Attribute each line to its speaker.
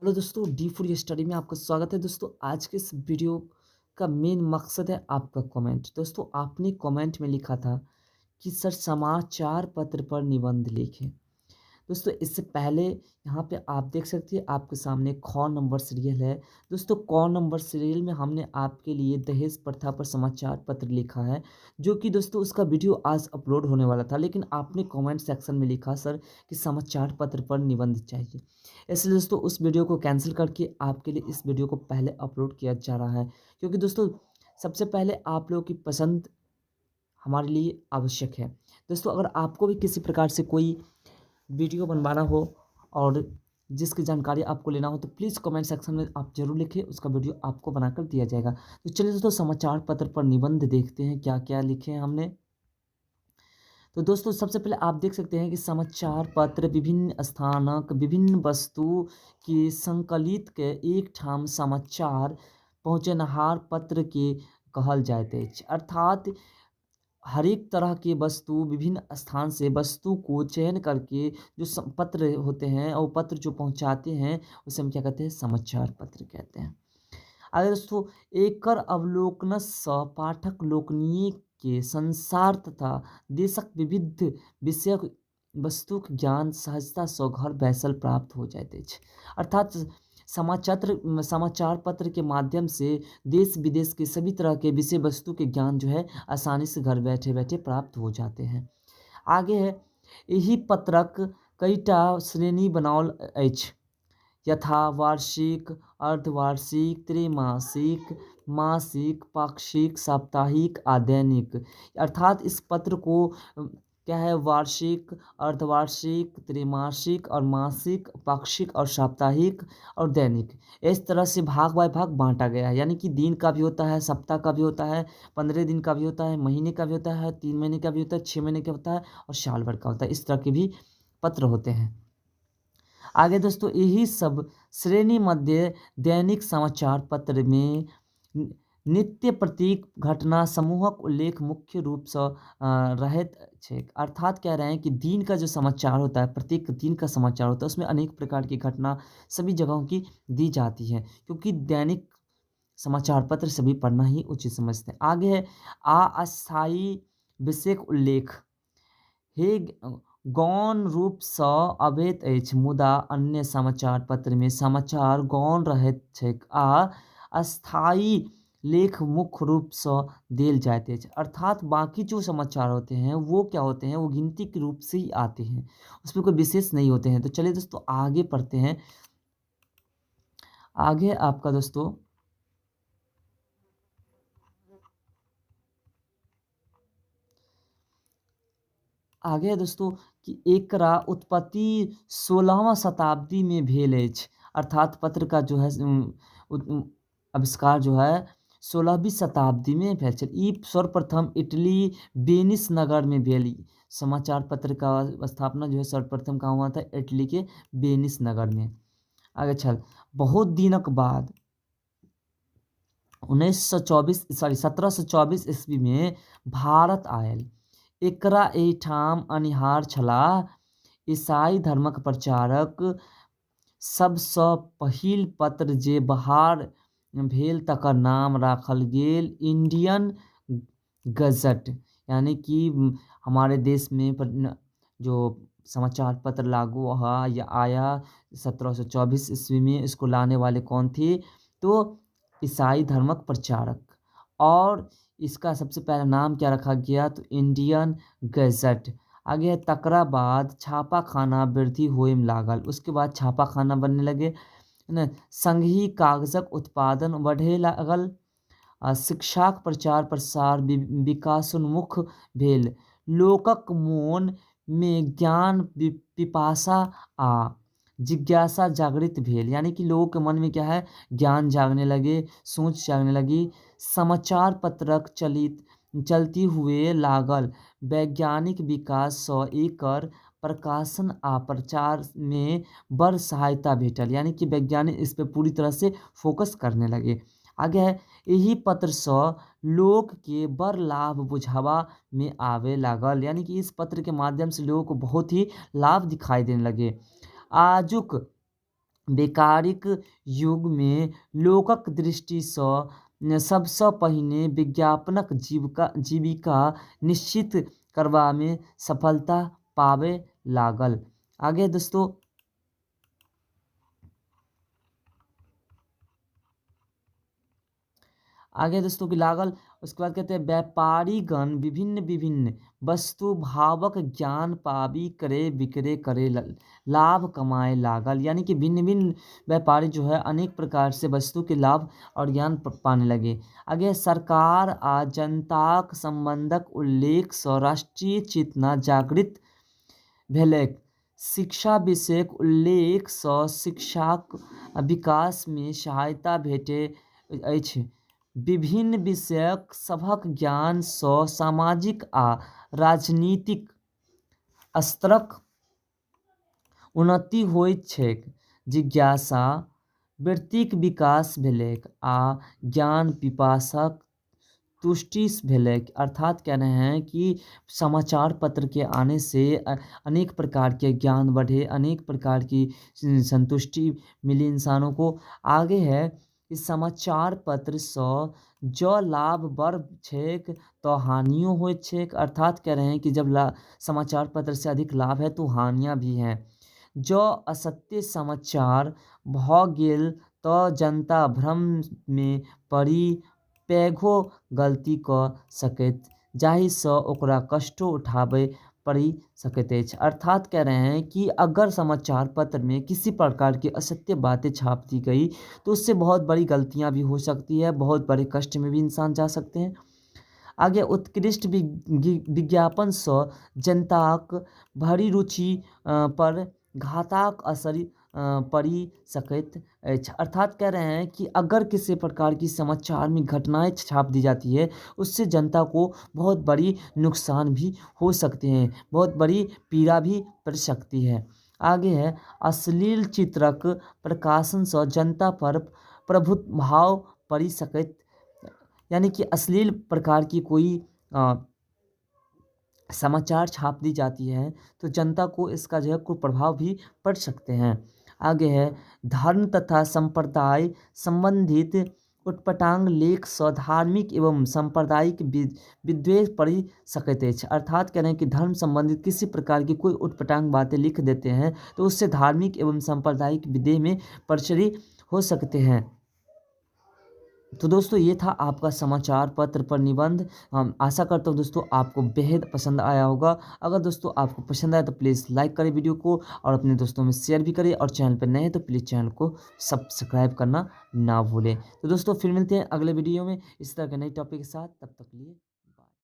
Speaker 1: Hello दोस्तों, D for study में आपका स्वागत है। दोस्तों आज के इस वीडियो का मेन मकसद है आपका कमेंट। दोस्तों आपने कमेंट में लिखा था कि सर समाचार पत्र पर निबंध लिखें। दोस्तों इससे पहले यहाँ पे आप देख सकते हैं आपके सामने ख नंबर सीरियल है। दोस्तों क नंबर सीरियल में हमने आपके लिए दहेज प्रथा पर समाचार पत्र लिखा है, जो कि दोस्तों उसका वीडियो आज अपलोड होने वाला था, लेकिन आपने कमेंट सेक्शन में लिखा सर कि समाचार पत्र पर निबंध चाहिए, इसलिए दोस्तों उस वीडियो को कैंसिल करके आपके लिए इस वीडियो को पहले अपलोड किया जा रहा है, क्योंकि दोस्तों सबसे पहले आप लोगों की पसंद हमारे लिए आवश्यक है। दोस्तों अगर आपको भी किसी प्रकार से कोई वीडियो बनवाना हो और जिसकी जानकारी आपको लेना हो तो प्लीज़ कमेंट सेक्शन में आप ज़रूर लिखें, उसका वीडियो आपको बनाकर दिया जाएगा। तो चलिए दोस्तों समाचार पत्र पर निबंध देखते हैं क्या क्या लिखे हैं हमने। तो दोस्तों सबसे पहले आप देख सकते हैं कि समाचार पत्र विभिन्न स्थानक विभिन्न वस्तु के संकलित के एक ठाम समाचार पहुँचेनिहार पत्र के कहल जाइत अछि। अर्थात हर एक तरह के वस्तु विभिन्न स्थान से वस्तु को चयन करके जो पत्र होते हैं और पत्र जो पहुंचाते हैं उसे हम क्या कहते हैं, समाचार पत्र कहते हैं। आगे दोस्तों एकर अवलोकन सँ पाठक लोकनि के संसार तथा देशक विविध विषयक वस्तुक ज्ञान सहजता सँ घर बैसल प्राप्त हो जाइत अछि। अर्थात समाचार पत्र के माध्यम से देश विदेश के सभी तरह के विषय वस्तु के ज्ञान जो है आसानी से घर बैठे बैठे प्राप्त हो जाते हैं। आगे है एहि पत्रक कईटा श्रेणी बनाओल अछि, यथा वार्षिक, अर्धवार्षिक, त्रैमासिक, मासिक, पाक्षिक, साप्ताहिक आ दैनिक। अर्थात इस पत्र को क्या है, वार्षिक, अर्धवार्षिक, त्रैमासिक और मासिक, पाक्षिक और साप्ताहिक और दैनिक, इस तरह से भाग बाय भाग बांटा गया है। यानी कि दिन का भी होता है, सप्ताह का भी होता है, 15 दिन का भी होता है, महीने का भी होता है, 3 महीने का भी होता है, 6 महीने का होता है और साल भर का होता है। इस तरह के भी पत्र होते हैं। आगे दोस्तों यही सब श्रेणी मध्य दैनिक समाचार पत्र में नित्य प्रतीक घटना समूहक उल्लेख मुख्य रूप से रहैत छैक। अर्थात कह रहे हैं कि दिन का जो समाचार होता है, प्रत्येक दिन का समाचार होता है, उसमें अनेक प्रकार की घटना सभी जगहों की दी जाती है, क्योंकि दैनिक समाचार पत्र सभी पढ़ना ही उचित समझते हैं। आगे है आ अस्थायी विषयक उल्लेख हे गौण रूप सँ अबैत अछि, मुदा अन्य समाचार पत्र में समाचार गौण रहैत छैक आ अस्थायी लेख मुख्य रूप सँ देल जाइत अछि। अर्थात बाकी जो समाचार होते हैं वो क्या होते हैं, वो गिनती के रूप से ही आते हैं, उसमें कोई विशेष नहीं होते हैं। तो चलिए दोस्तों आगे पढ़ते हैं। आगे आपका दोस्तों आगे है दोस्तों कि एकरा उत्पत्ति 16वां शताब्दी में भेल अछि। अर्थात पत्र का जो है आविष्कार जो है 16वीं शताब्दी में भेल छल। ई सर्वप्रथम इटली वेनिस नगर में भेल। समाचार पत्र का स्थापना जो है सर्वप्रथम कहाँ हुआ था, इटली के वेनिस नगर में। आगे छल बहुत दिनक बाद 1724 ईस्वी में भारत आयल। एकरा एहिठाम अनिहार छलाह ईसाई धर्मक प्रचारक। सबसँ पहिल पत्र जे बहार भेल तकर नाम राखल गेल इंडियन गजट। यानी कि हमारे देश में जो समाचार पत्र लागू हुआ या आया 1724 ईस्वी में, इसको लाने वाले कौन थे, तो ईसाई धर्मक प्रचारक। और इसका सबसे पहला नाम क्या रखा गया, तो इंडियन गजट। आगे है तकरा बाद छापाखाना वृद्धि होए लागल। उसके बाद छापाखाना बनने लगे न, संगहि कागजक उत्पादन बढ़े लागल। शिक्षाक प्रचार प्रसार विकासोन्मुख भेल। लोकक मोन में ज्ञान पिपासा आ जिज्ञासा जागृत भेल। यानी कि लोगों के मन में क्या है, ज्ञान जागने लगे, सोच जागने लगी। समाचार पत्रक चलती हुए लागल। वैज्ञानिक विकास सँ एकर प्रकाशन आ प्रचार में बड़ सहायता भेटल। यानी कि वैज्ञानिक इस पे पूरी तरह से फोकस करने लगे। आगे है एहि पत्र सँ लोक के बड़ लाभ बुझावा में आवे लागल। यानी कि इस पत्र के माध्यम से लोगों को बहुत ही लाभ दिखाई देने लगे। आजुक बेकारीक युगमे लोकक दृष्टिसँ सबसँ पहिने विज्ञापनक जीविका निश्चित करबामे सफलता पाबय लागल। आगे दोस्तों, आगे दोस्तों की लागल। उसके बाद कहते हैं व्यापारीगण विभिन्न विभिन्न वस्तु भावक ज्ञान पाबि करे विक्रय करे लाभ कमाए लागल। यानी कि भिन्न भिन्न व्यापारी जो है अनेक प्रकार से वस्तु के लाभ और ज्ञान पाने लगे। आगे सरकार आ जनताक संबंधक उल्लेख सँ राष्ट्रीय चेतना जागृत भेलैक। शिक्षा विषयक उल्लेख सँ शिक्षाक विकास मे सहायता भेटैत अछि। विभिन्न विषयक सभक ज्ञान सँ सामाजिक आ राजनीतिक स्तरक उन्नति होइत छैक। जिज्ञासा वृत्तिक विकास भेलैक आ ज्ञान पिपासाक तुष्टि भेलैक। अर्थात कह रहे हैं कि समाचार पत्र के आने से अनेक प्रकार के ज्ञान बढ़े, अनेक प्रकार की संतुष्टि मिली इंसानों को। आगे है कि समाचार पत्र सँ जँ लाभ बड़ छैक तो हानियो होइत छैक। अर्थात कह रहे हैं कि जब समाचार पत्र से अधिक लाभ है तो हानियाँ भी हैं। जँ असत्य समाचार भऽ गेल तऽ जनता भ्रम मे पड़ि पैघो गलती कऽ सकैत, जाहिसँ ओकरा कष्टो उठाबय पड़ि सकैत अछि। अर्थात कह रहे हैं कि अगर समाचार पत्र में किसी प्रकार की असत्य बातें छाप दी गई तो उससे बहुत बड़ी गलतियां भी हो सकती है, बहुत बड़े कष्ट में भी इंसान जा सकते हैं। आगे उत्कृष्ट विज्ञापन सँ जनताक भरी रुचि पर घातक असर पड़ि सकैत अछि। अर्थात कह रहे हैं कि अगर किसी प्रकार की समाचार में घटनाएं छाप दी जाती है उससे जनता को बहुत बड़ी नुकसान भी हो सकते हैं, बहुत बड़ी पीड़ा भी पड़ सकती है। आगे है अश्लील चित्रक प्रकाशन सँ जनता पर प्रभाव पड़ि सकैत, यानी कि अश्लील प्रकार की कोई समाचार छाप दी जाती है तो जनता को इसका जो है कुप्रभाव भी पड़ सकते हैं। आगे है धर्म तथा संप्रदाय संबंधित उटपटांग लेख सँ धार्मिक एवं सांप्रदायिक विद्वेष पड़ि सकैत अछि। अर्थात कह रहे हैं कि धर्म संबंधित किसी प्रकार की कोई उटपटांग बातें लिख देते हैं तो उससे धार्मिक एवं सांप्रदायिक विद्वेष में प्रचलित हो सकते हैं। तो दोस्तों ये था आपका समाचार पत्र पर निबंध। हम आशा करता हूँ दोस्तों आपको बेहद पसंद आया होगा। अगर दोस्तों आपको पसंद आया तो प्लीज़ लाइक करें वीडियो को और अपने दोस्तों में शेयर भी करें, और चैनल पर नए हैं तो प्लीज़ चैनल को सब्सक्राइब करना ना भूलें। तो दोस्तों फिर मिलते हैं अगले वीडियो में इस तरह के नए टॉपिक के साथ। तब तक के लिए।